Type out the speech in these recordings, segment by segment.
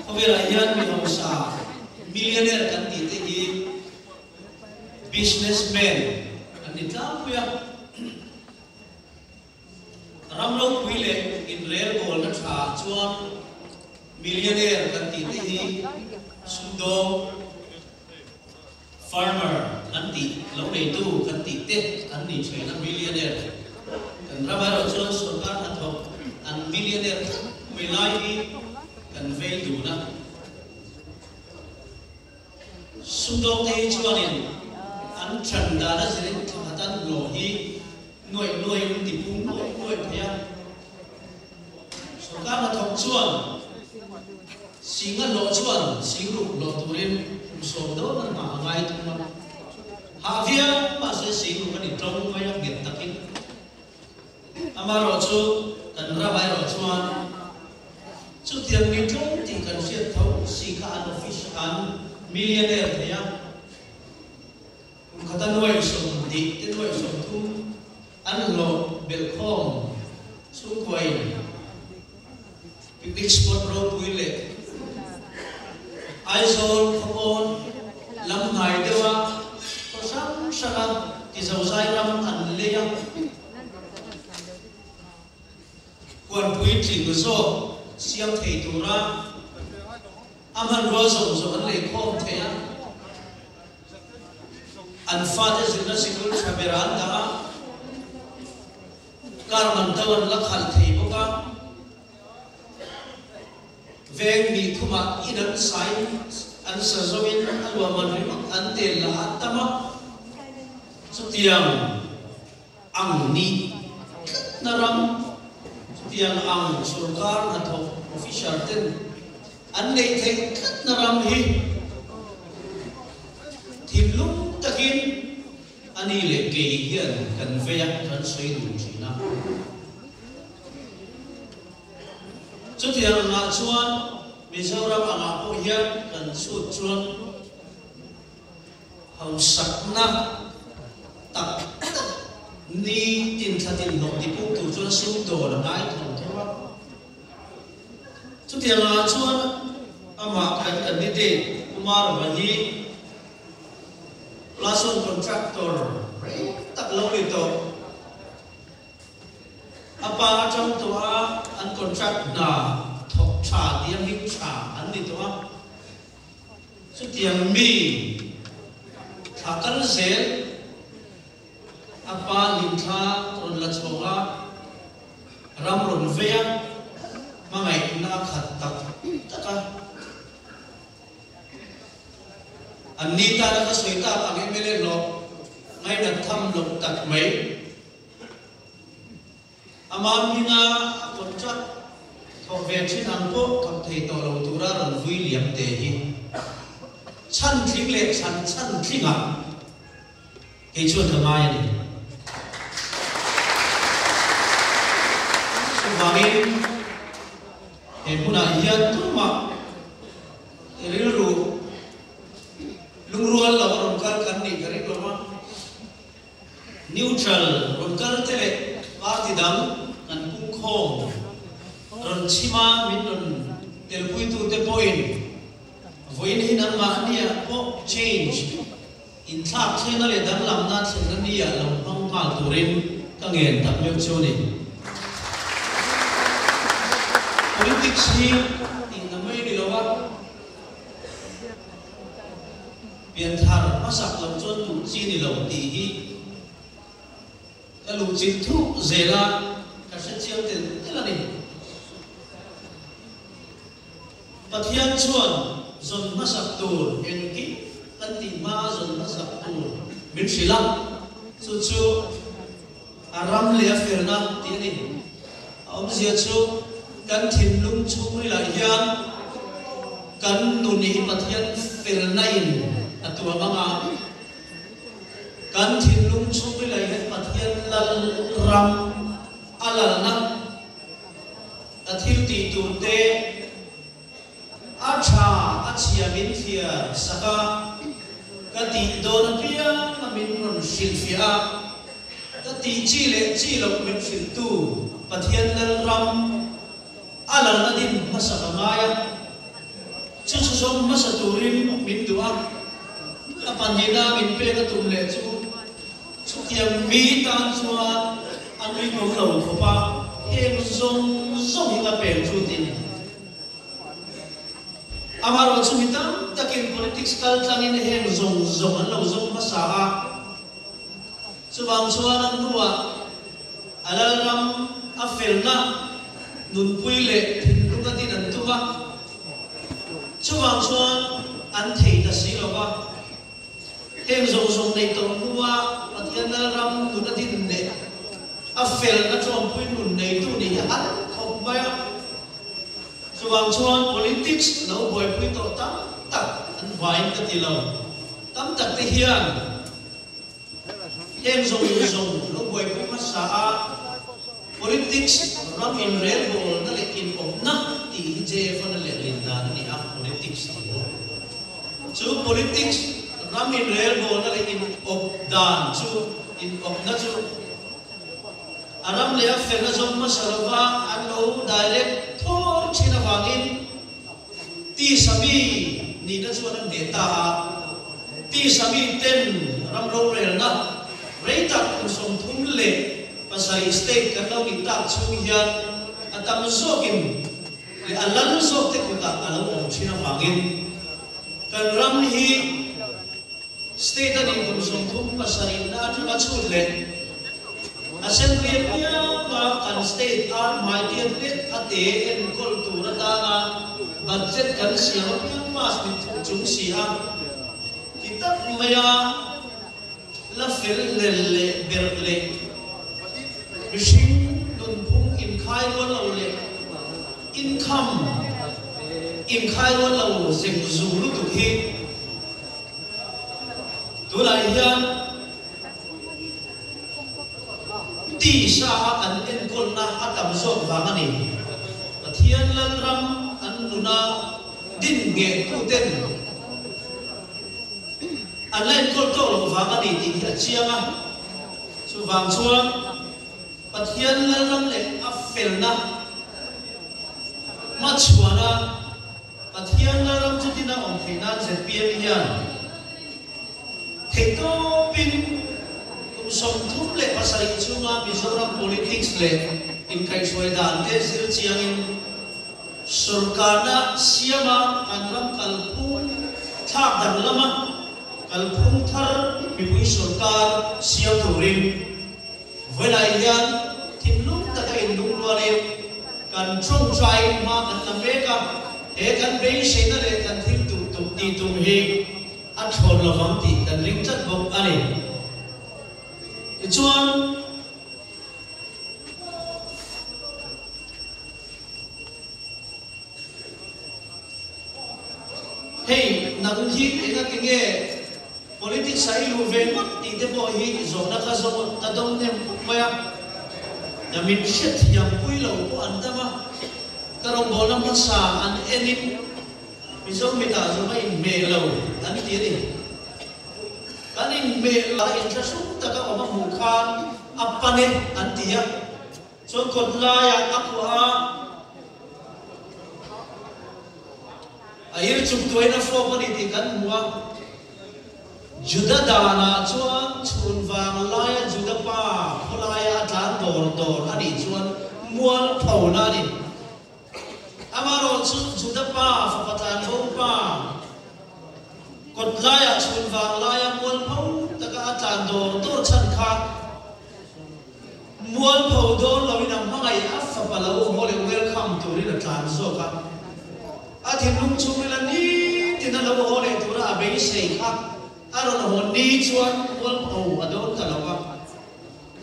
Khawvelah hian mi hausa, millionaire kan tih te hi businessman an ni tlangpui a. Ram ropui leh inrelbawlna tha chuan millionaire kan tih te hi sumdawng, Farmer kan tih, lo neitu kan tih te an ni thin a, millionaire kan ram erawh chuan sorkar hnathawk an millionaire tlat mai lai hi kan vei dun a. Sumdawng te hi chuanin an than dan a zirin thla khat an hlawh hi nuaih nuaihin tipung nuaih nuaih thei a. Sorkar hnathawk chuan Singa hlawh chuan singruk hlawh turin kum 10 dawn an nghah a ngai thung a. Hah viau mahse singruk a ni tlawng mai a nghet takin. Amaherawh chu kan ram erawh chuan chutiang mi tlawng tih kan hriat tho si kha an office an millionaire thei a. Kum khata nuaih 20 te nuaih 30 an hlawh belhkhawm chhungkuain picnic spot ropui leh Aizawl khawpawn lam hnai deuha khaw hrang hranga tizozai ram an lei a, huanpui tling zawk siam thei tura a hmanrua zawng zawng an lei khawm thei a. An fate zirna sikul tha ber an dah a, car man to an la khalh thei bawk a. Veng hnih thumah in an sain an sa zawin a luahman ringawt an tel lah a tam a. Chutiang ang nih tlatna ram, chutiang ang sorkar hnathawk officer ten an neih theih tlatna ram hi thinlung takin a ni leh kei hian kan vei a, kan sawi dun thin a. Chutiang angah chuan Mizoram angah pawh hian kan chhut chuan Hausakna tak tak ni tin thla tin hlawh tipung tur chuan sum dawn a ngai tho tho a. Chutiang ah chuan amah kan candidate Kumar Vahi Lason contractor rei tak lo ni tawh. A pa atang tawh a an contract hna thawk tha tia hming tha an ni tawh a. Chutiang mi thla kal zel a pa hlimthla rawn la chhawk a, ram rawn vei a, hmangaihna a khat tak tak a. An ni tana ka sawi tak ang mla hlawh ngainat tham loh tak mai. Ama hminga a contract thawk ve thin ang pawh thawk thei tawh lo tura rawn vui liam te hi chhan tling leh chhan chhan tlingah kei chuan ka ngai a ni. Chuvangin he hmunah hian tumah rilru lungrual lo a rawn kal kan nih ka ring lo a. Neutral rawn kal te leh party dang kan pungkhawm rawn chhima min rawn telpuitute pawhin vawiin hi nangmahniah pawh change inthlak thlengna leh danglamna thlenna nia lo hmang nghal turin ka ngen tak meuh chu a ni. Politics hi tihna mai ni lo a. Pianthar hmasak lo chuan duh chi ni lo tih hi ka luhchilh thuk zel a, ka hre chiang tel tel a ni. Pathian chuan zawn hmasak tur engkim kan tih hmaa zawn hmasak tur min hrilh a, chu chu a ram leh a felna tih a ni. A awmzia chu kan thinlung chhungrilah hian kan nun hi Pathian felna in a tuam ang a, kan thinlung chhungrilah hian Pathian lal ram a lalna a thil tih tur te a tha a chhia min thliar sak a, ka tih dawn apiang a min rawn hrilhfiah a, ka tih chi leh chi loh min hrilhtu Pathian Lalram a lalna din hmasak a ngai a. zawng hmasa turin min duh a, a pahnihna min pek a tum leh chu chutiang mi tan chuan a nuihawm lo khawp a, heng zawng zawng hi ka pek chu tiin. Amaherawhchu mi tam takin politics kal tlangin heng zawng zawng an lo zawng hmasa a, chuvang chuan a hnuah a lalram a felna nunpui leh thinlung a din an tum a, chuvang chuan an thei ta si lo va. Heng zawng zawng neih tawh hnua Pathian lalram nun a din leh a felna ṭawmpui nun neitu nih hi a har khawp mai a. Chuvang chuan politics lo buaipui tawh tam tak an vaiin ka ti lo. Tam tak te hian Heng zawng zawng lo buaipui hmasa a, politics ram inrelbawlna leh inawpna tih hi JFN a lehlin dan a ni a, politics tih bawk. Chu politics ram inrelbawlna leh inawp dan chu, inawpna chu a ram leh a felna zawng hmasa lova an lo direct thawr thin avangin, Tisa mi nihna chuan an hneh ta a, tisa mi ten ram rorelna rei tak kum 37 state kan lo nih tak chhung hian a tam zawkin leh a lal zawk te kutah a lo awm thin avangin kan ram hi State a nih kum 37 na atanga chhut leh Assembly apianga kan state ar hmai tiat lek a te enkawl tur atana budget kan siam apiang pass ni thung chung si a ti tak maia la fel hlel leh berh leh mihring nunphung inkhai rual lo leh income inkhai rual lo zeng zung lutuk hi Tunah hian tisa a kan enkawlna a tam zawk vang a ni. Pathian Lalram an nuna din nghehtuten an la enkawl tawk loh vang a ni tih hi a chiang a. Chuvang chuan Pathian Lalram leh a felna hmachhuana Pathian Lalram chu tina awm theih nan zpm hian theihtawpin kum 37 chhunga Mizoram politics leh inkaihhruai dan te zir chiangin sorkarna siama kan ram kalphung thlak danglama kalphung thar mipui sorkar siam turin Vawilah hian thinlung taka inlungrualin kan tawngtaiin hma kan la mek a, he kan beiseina leh kan thil duh tum tih tum hi a thlawn lovang tih kan ring tlat bawk a ni. Tichuan, Hei, nang hi engati nge Politics ah i luh ve ngawt tih te pawh hi zawhna kha zawng ka dawng hnem khawp mai a, na min hriatthiam pui lo pawh an dam a, ka rawngbawlna hmasa an enin Mizo mitah zawng a inhmeh lo an ti a ni. Kan inhmeh la inthlahrung taka awm a hmuh khan a pan e an ti a, chuan kawt laiah a kuah a, A ir chung tuain a fawp a ni tih kan hmu a. Juda danah chuan chhun vang laia Juda pa khawlaia a tlan dawr dawr a nih chuan mual phona a ni. Amaherawhchu Juda pa fapa tlan bo pa kawt laiah chhun vang laia mual pho taka a tlan dawr dawr chhan kha Mualpho dawn loin a hmangaih a fapa lo haw leh welcome turin a tlan zawk a. A thinlung chhungril a nitin a lo haw leh tura a beisei kha a rawn haw ni chuan mualpho a dawn ta lo a.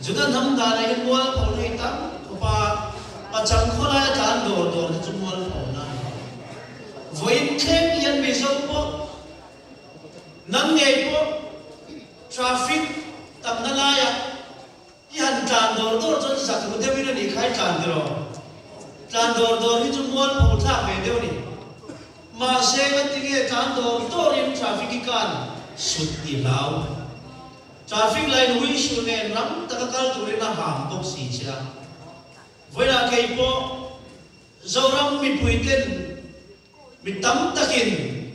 Juda hnam danah hian mualpho na hi tam khawp a, pachang khawlai a tlan dawr dawr te chu mualpho na a ni. Vawiin thleng hian Mizo pawh nang ngei pawh traffic tamna laiah I han tlan dawr dawr chuan zak ru deuhin a nih kha i tlan tiraw? Tlan dawr dawr hi chu mualpho thlak ve deuh a ni. Mahse ka ti nge tlan dawr dawrin traffic i kan sut i hlau. Traffic line whistle nen ram taka kal turin a ham bawk si che a. Vawiinah kei pawh Zoram mipuiten mi tam takin.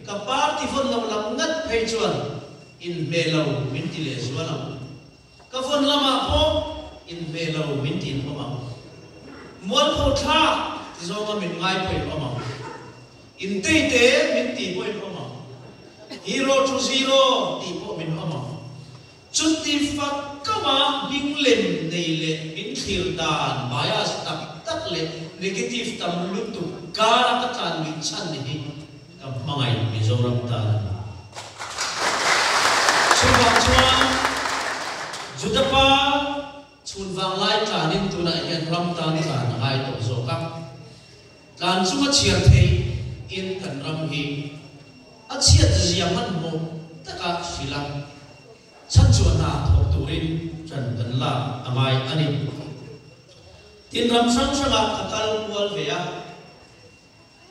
Ka party vawn lo lam ngat phei chuan inhmeh lo min ti leh zual ang. Ka vawn lamah pawh inhmeh lo min ti inawm ang. Mualpho thlak ti zawnga min ngai pawh inawm ang. Inteite min ti pawh inawm ang. Hero to zero tih pawh min awm ang. Chuti fak kama hming lem nei leh min thlir dan bias tak tak leh negative tam lutuk kara ka tlan luih chhan hi ka hmangaih Mizoram tan a ni. Chuvang chuan Juda pa chhun vanglai tlanin tunah hian ram tan tlan a ngai tawh zawk a, tlan chunga chhiar theih in kan ram hi A chhiat zia hmanhmawh taka hrilh a, chhanchhuah hna thawk turin ṭan kan lak a ngai a ni. Tin, ram hrang hrangah ka kal kual ve a,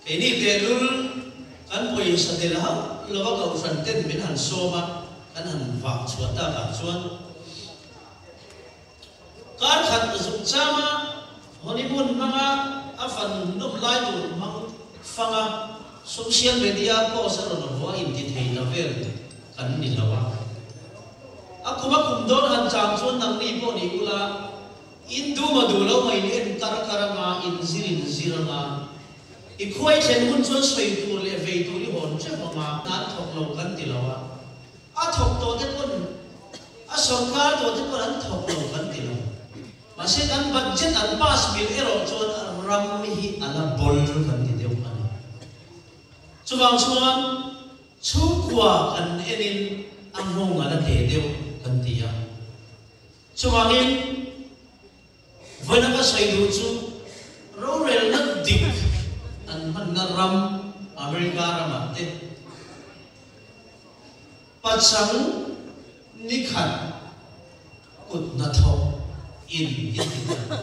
keini tehlul kan pawisa tel hauh lova kohhran ten min han sawm a, kan han vah chhuah takah chuan kar khat zuk chama honeymoon hmanga a fan nawm lai tur hmang fang a, social media post a rawn haw a inti thei ta vel kan ni lo a. A kum a kum dawn han chang chuan nangni pawh ni ula, in duma duh lo mai in en kar kar anga, in zir in zir anga, i khuai thlen hun chuan sawi tur leh vei tur i hawn teuh anga, an thawk lo kan ti lo a. A thawk tawh te pawn, a sawrkar tawh te pawn an thawk lo kan ti lo. Mahse kan budget an pass mil erawh chuan ram hi a la bawl kan ti deuh a ni. Chuvang chuan chhungkua kan enin a nghawng a la te deuh kan ti a. Chuvangin vawiina ka sawi duh chu rorelna dik an hmanna ram America ramah te, Pachang nikhat kut hnathawk in i ti ta.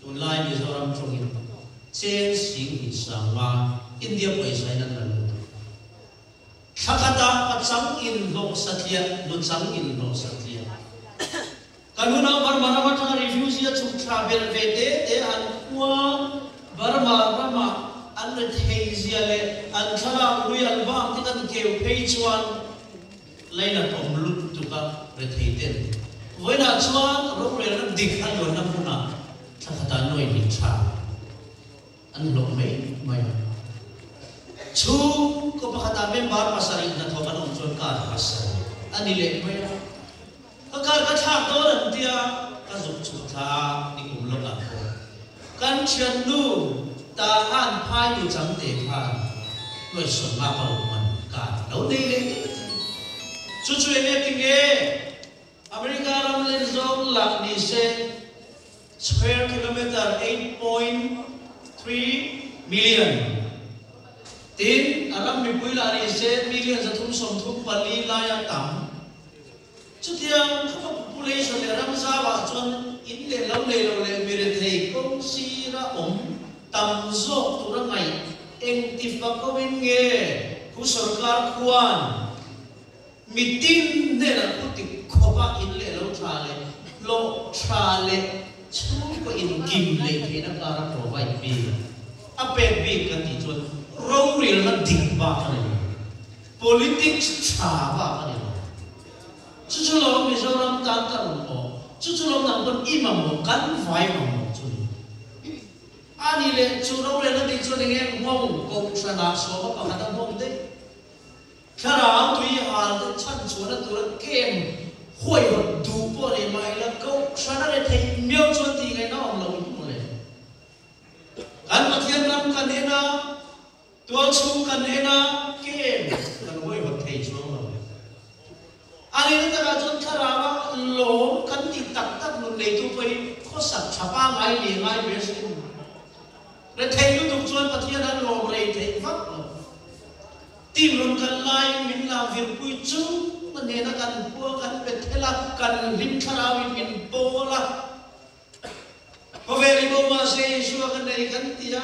Tunlai Mizoram tawngin cheng sing hnih sanga India pawisa in an la lut a. Thla khatah pachang in hlawh satliah, nuchang in hlawh satliah. Ka nunau Burma ram atanga refugee a chhuk thla belh ve te te an khua Burma rama an rethei zia leh an thlalak lui an vang te kan keu phei chuan lainat awm lutuk a rethei ten vawiinah chuan rorelna dik a luanna hmunah thla khatah nuai hnih tha An hlawh mai mai a. Chhungkaw pakhatah member pasarih hnathawk an awm chuan car pasarih a ni leh mai a. Ka car ka thlak dawn an tia ka zuk chhuk thla a ni kum lawkah pawh kan thiannu Tahan phai nu changte khan hnuaisawnna ka rawn hman car lo nei leh daih thei. Chu chu enge tinge? America ram len zawng lak ni se square kilometre 8.3 million tin a ram mipui lah ni se million 334 laia tam. Chutiang khawpa population leh ram zauah chuan in leh lo nei lo leh mirethei kawng sira awm tam zawk tura ngaih engti fakawin nge khu sorkar khuan Mitin hnenah thu tik khawpa in leh lo tha leh hlawh tha leh chhungkaw inkim lei theihna kara provide bik a pek bik kan tih chuan rorelna dik bak a ni lo, politics tha bak a ni lo. Chu chu lo Mizoram tan ka rawn awh, chu chu lo nang pawn i mamawh kan vai mamawh chu ni. A ni leh chu rorelna dik chuan enge nghawng kohhranah sawma pakhat a nghawng daih. Thlarau tui hal te chhan chhuahna tura kem huaihawt duh pawh nei mah ila kohhran a rethei miau chuan tih ngaihna awm lo hi mawle. Kan Pathian ram kan en a, tualchhung kan en a, kem kan huaihawt thei chuang lo. A nihna takah chuan thlaraua lawm kan tih tak tak nun neitu pawh hi khawsak tha pangngai leh ngai ve hrim. Rethei lutuk chuan Pathian an lawm rei theih vak lo. Team rawn kal laiin min lang virpui chu ka hnena kan khua kan pe thel a, kan hlim thlarauin min pawl a. Khawvel i bo mahse Isua ka nei kan ti a,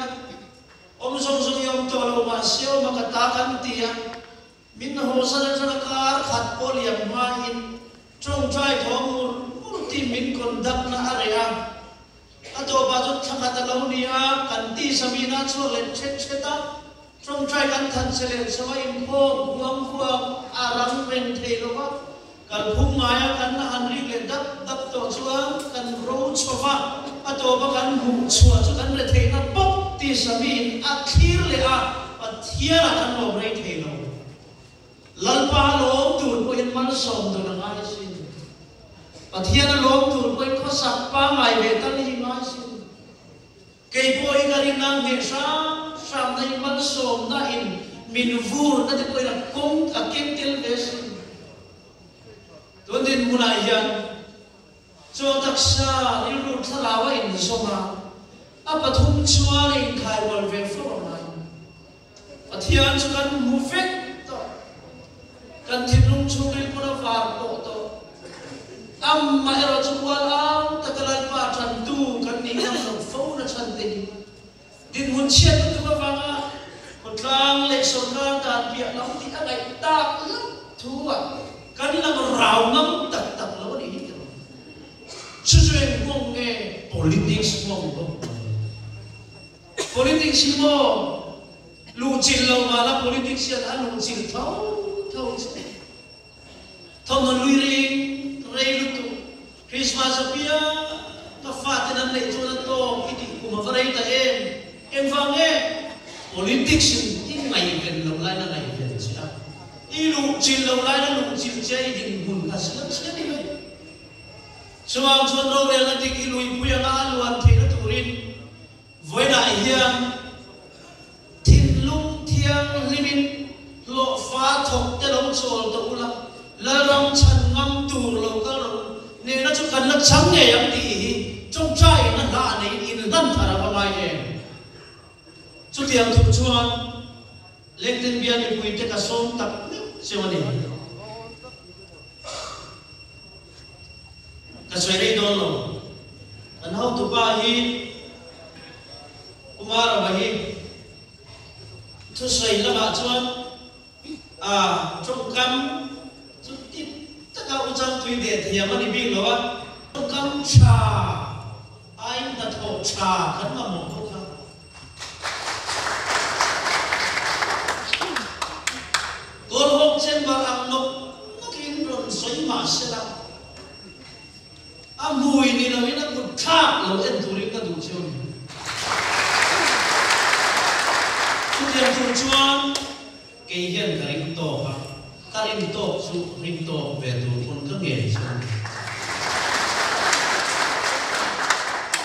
awm zawng zawng i awm tawh lo mahse awm a ka ta kan ti a. Min hawsan atanga kar khat pawh liam hmain tawngtai thawm mur mur team min conduct na a reh a. A tawpah chuan thla khat a lo ni a, kan tisa mina chhuak leh thet thet a. Ṭawngṭai kan than che leh chho a inkhawm huang huang a rang reng thei lo va, kalphung ngaia kan la han rik leh dap dap tawh chuan kan ro chho va, a tawpa kan hmuh chhuah chu kan re theihna bawk tih Samiin a thlir leh a, Pathianah kan lawm rei thei lo. Lalpa lawm tur pawhin malsawm dun a ngai sin. Pathiana lawm tur pawhin khawsak pangngai ve tal hi ngai sin. Kei pawh hi ka rin ang hmeh hram hram na in malsawmna in min vur na te pawhin a kawng a keng tel ve sin. Tun dinhmunah hian chaw taksa rilru thlarau a inzawm a, a pathum chuan a inkhairual ve fo a ngai. Pathian chu kan hmu vek tawh. Kan thinlung chhungril pawn a var pawh tawh. Amaherawh chu ual au taka Lalpa tantu kan nih ngam loh fo na chhan te hi dinhmun chhiat lutuk avanga khawtlang leh sawrkar dan piah lam tih a ngaih tak loh thu ah kan lang rau ngam tak tak lo a nih hi tiraw. Chu chu eng nghawng nge politics nghawng bawk mai. Politics hi maw luhchilh lo mahla politics hian a luhchilh tho tho che. Thawmhnaw lui ring rei lutuk Christmas apiang ka faten an neih chuan a tawk i tih kum a va rei ta em? Engvang nge politics in i ngaihven loh lain a ngaihven che a, i luhchilh loh lain a luhchilh che a i dinhmun kha siam siam i mai. Chuvang chuan rorelna dik hi luipui anga a luan theihna turin vawiinah hian thinlung thianghlimin hlawhfa thawk te lo chawl tawh ula, Lalram chhan ngam tur lo kal rawh u, nehna chu kan la chang ngei ang tih hi tawngtaiin a hla neiin inhlan thar a va ngai em? Chutiang thu chuan Lengten bial mipuite ka sawm tak meuh cheu a ni. Ka sawi rei dawn lo. Kan hotupa hi Kumar Rava hi thusawi lamah chuan a tawngkam chu tip taka u chang tui deh thiam a ni bik lo a. Tawngkam tha aiin hnathawh tha kan mamawh bawk a. Kawlhawk chamber ang nawk nawkin rawn sawi mah se la, a hmui ni loin a kut thlak lo en turin ka duh cheu ni. Chutiang tur chuan kei hian ka ring tawk a, ka rin tawk chu ring tawk ve tur pawn ka ngen cheu ni.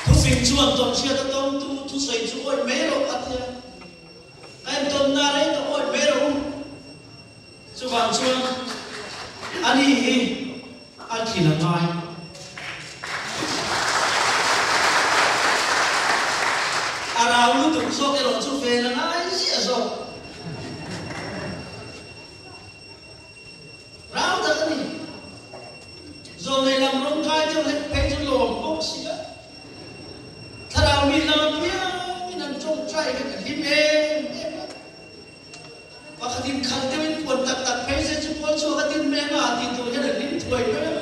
Thufing chuan tawnhriat a tawngtu thusawi chu awih mai rawh a tia. Ka intawnna rei tawh awih mai rawh u. Chuvang chuan ani hi a thlin a ngai. A rau lutuk zawk erawh chu ven a ngai ziah zawk. Rau tak a ni. Zawlnei lam rawng kai deuh leh phei chu lawm bawk si a. Thlarau mi lam apiangin an tawngtai vek a hlim em em a. Pakhatin khalh deuhin puan tak tak phei se chu pawl chhuak a tin mai anga tih tur hian a hlim thuai mai a.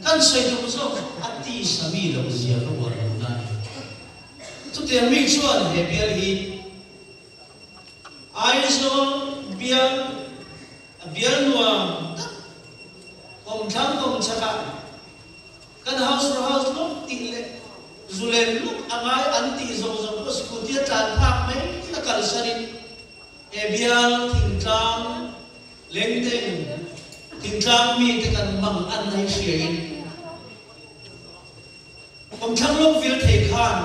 Kan sawi duh zawk a tisa mi loh zia ka uar lo na a ni. Chutiang mi chuan he bial hi Aizawl bial a bial nuam tak kawmthlang kawmchhakah kan house for house lawk tih leh zulen lawk a ngai an tih zawng zawng pawh scooty a tlan phak mai a kalsanin he bial thingtlang lengteng thingtlang mite kan mang an hi hriain Kawmthlang lawk vil thei khan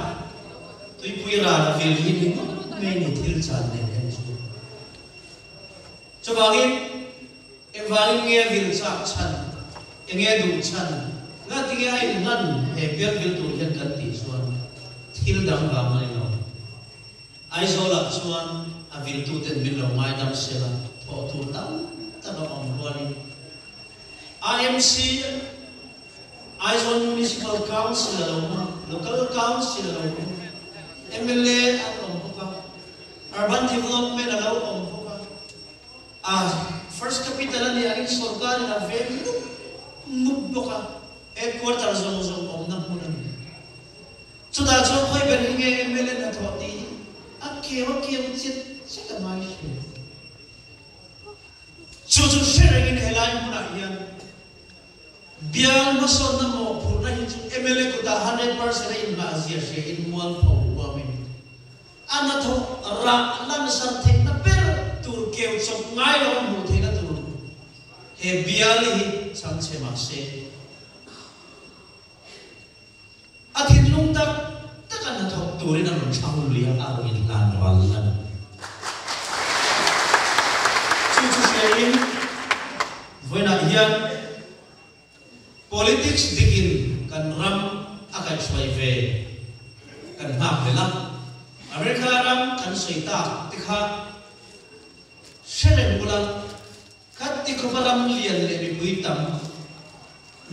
tuipui ral a vil hi ni ngawt mai ni thil chan nen en chu. Chuvangin engvangin nge vil chak chhan, enge duh chhan, ngatinge a inhlan he bial vil tur hian kan tih chuan thil dang vang a ni lo. Aizawlah chuan a viltuten min lo ngaidam sela thawh tur tam tak a awm rualin IMC Aizawl Municipal Council a lo awm a, Local Council a lo awm a, mla an awm bawk a, Urban Development a lo awm bawk a, a First Capital a nih angin sawrkarin a veng mup mup bawk a, headquarter zawng zawng awmna hmun a ni. Chutah chuan khawi ber hi nge mla hnathawh tih hi a keu a keu chet. sek a ngai thin. Chu chu hre rengin helai hmunah hian bial hmasawnna mawhphurhna hi chu mla kutah 100% a inhlah zia hria in mualpho huamin a hnathawk rah lansar theihna ber tur keu chawp ngai lo a hmuh theihna tur he bial hi chang chhe mah se. A thinlung tak tak a hnathawk turin a rawn thlang lui a, a rawn inhlan ral a ni. Chu chu hriain vawiinah hian politics dikin kan ram a kaihhruai ve kan nghak vel a. America ram kan sawi tak te kha hre reng bula Khat ti khawpa ram lian leh mipui tam,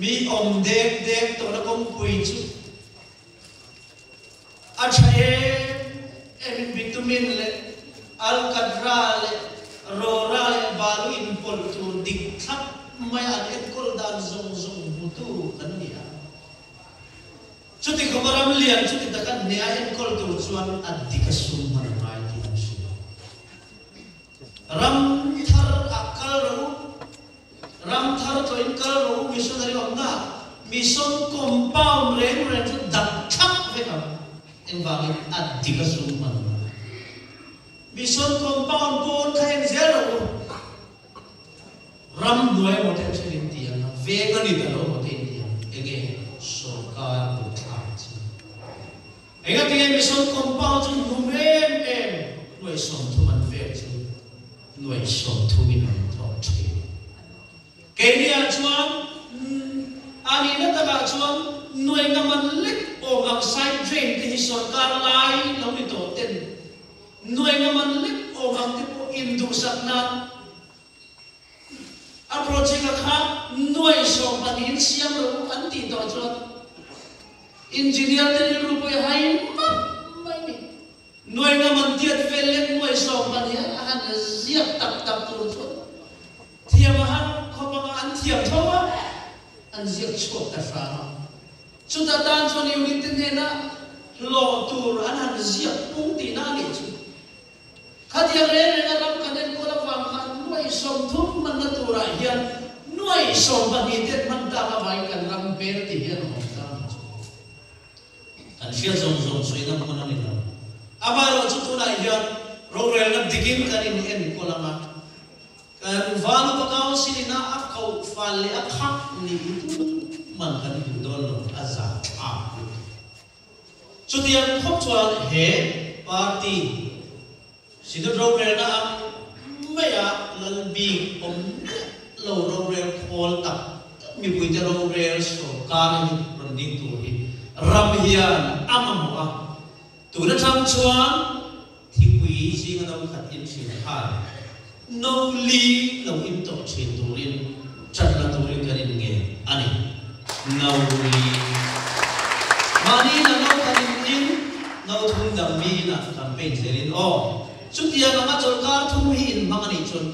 mi awm dek dek tawhna kawngpui chu a tha em em in bitumen leh alkatra leh rawra leh balu inpawlh tur dik thlap maia an enkawl dan zawng zawng hmutu kan ni a. Chuti khawpa ram lian chuti taka hnea enkawl tur chuan a dik a sum hman a ngai tih an hria. Ram thar ah kal rawh u, ram thar tlawhin kal rawh u, missionary awmna ah mission compound reng reng chu dak thlap vek ang. Engvangin a dik a sum hman lo. Mission compound pawn kha en zel rawh u. Ram hnuai emaw te an hre in ti ang a, veng a ni ta lo emaw te in ti ang. Enge sorkar kutthlak chu. Engatinge mission compound chu hnum em em nuaih 30 an pek chu nuaih 30 in an thawk thin. Keini ah chuan a nihna takah chuan nuaih nga man lek awm ang side drain te hi sorkar lai lo ni tawh ten nuaih nga man lek awm ang te pawh induhsak nan A project a kha nuai 12 in siam lo u an tih tawh chuan engineer te rilru pawh i hai map mai ni. Nuai nga man tiat vel lek nuai 12 a han ziak tak tak tur chuan thiam a har khawp anga an thiam tho a, an ziak chhuak ta hram a. Chuta tan chuan unit te hnena hlawh tur an han ziak pung tihna a nih chu. Khatiang reng renga ram kan enkawl avang khan nuaih 30 hmanna turah hian nuaih 12 ten hman tak avangin kan ram hmel ti hian a awm ta ang chu. Kan hriat zawng zawng sawina hmun a ni lo. Amaherawhchu tunah hian rorelna dikin kan in enkawl ang a, kan Val Upa Council ina a koh fal leh a khak nih hi tuman kan duh dawn lo, a zahthlak lutuk. Chutiang khawp chuan he party Synod rorelna ang maia lal bik awm miah lo rorel khawl tak tak mipuite rorel sorkar hi rawn ding tur hi ram hian a mamawh a. Tun atang chuan thingpui zinga no khat in thin khan no li lo in tawh thin turin ṭan la turin kan in ngen a ni. No li. Mahni ina no khat in in no thum dang mi ina campaign zelin aw. Chutiang anga chawlhkar thum hi in hmang a nih chuan.